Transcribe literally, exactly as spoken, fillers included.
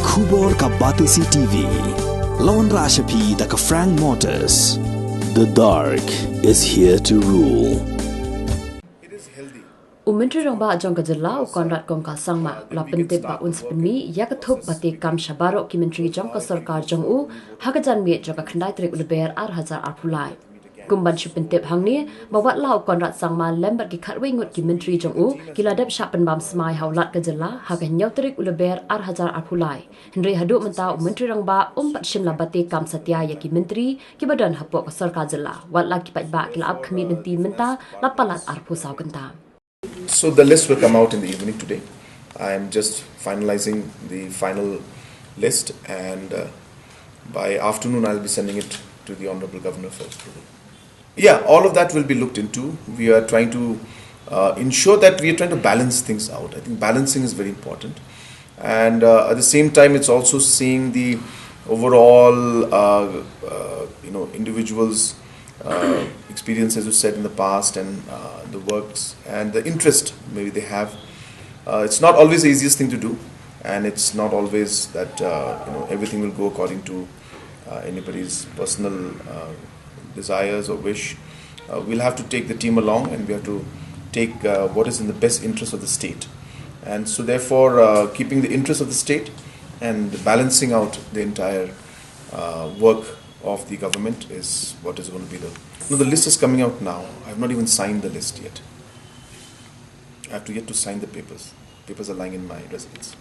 Khubor ka Batesi T V. Lawan Rashapi da ka Frank Motors. The dark is here to rule. U Myntri Rangbah jong ka jylla u Conrad Kongkal Sangma u la pyntip ba un sa pynmih ïa ka thup bate kam sha baroh ki myntri jong ka sorkar jong u ha ka janmiet jong ka khyndai tarik u Lber ar hajar arphew lai. Kum ban shu pyntip hangne ba wat la u Conrad Sangma lem bad ki khatwei ngut ki myntri jong u ki la dep shah pynbam smai ha u Lat ka jylla ha ka hynñiew tarik u Lber ar hajar arphew lai. Hynrei haduh mynta u Myntri Rangbah um pat shym la bate kam satia ïa ki myntri kiba don hapoh ka sorkar jylla. Wat la ki paidbah ki la ap khmih lynti mynta la palat arphew saw kynta. So the list will come out in the evening today. I am just finalizing the final list, and uh, by afternoon I'll be sending it to the Honorable Governor for approval. Yeah, all of that will be looked into. We are trying to uh, ensure that we are trying to balance things out. I think balancing is very important, and uh, at the same time, it's also seeing the overall, uh, uh, you know, individuals' uh, experience, as you said, in the past, and uh, the works and the interest maybe they have. Uh, it's not always the easiest thing to do, and it's not always that uh, you know, everything will go according to uh, anybody's personal uh, desires or wish. Uh, we'll have to take the team along, and we have to take uh, what is in the best interest of the state. And so, therefore, uh, keeping the interest of the state and balancing out the entire uh, work of the government is what is going to be the. No, the list is coming out now. I have not even signed the list yet. I have to yet to sign the papers. Papers are lying in my residence.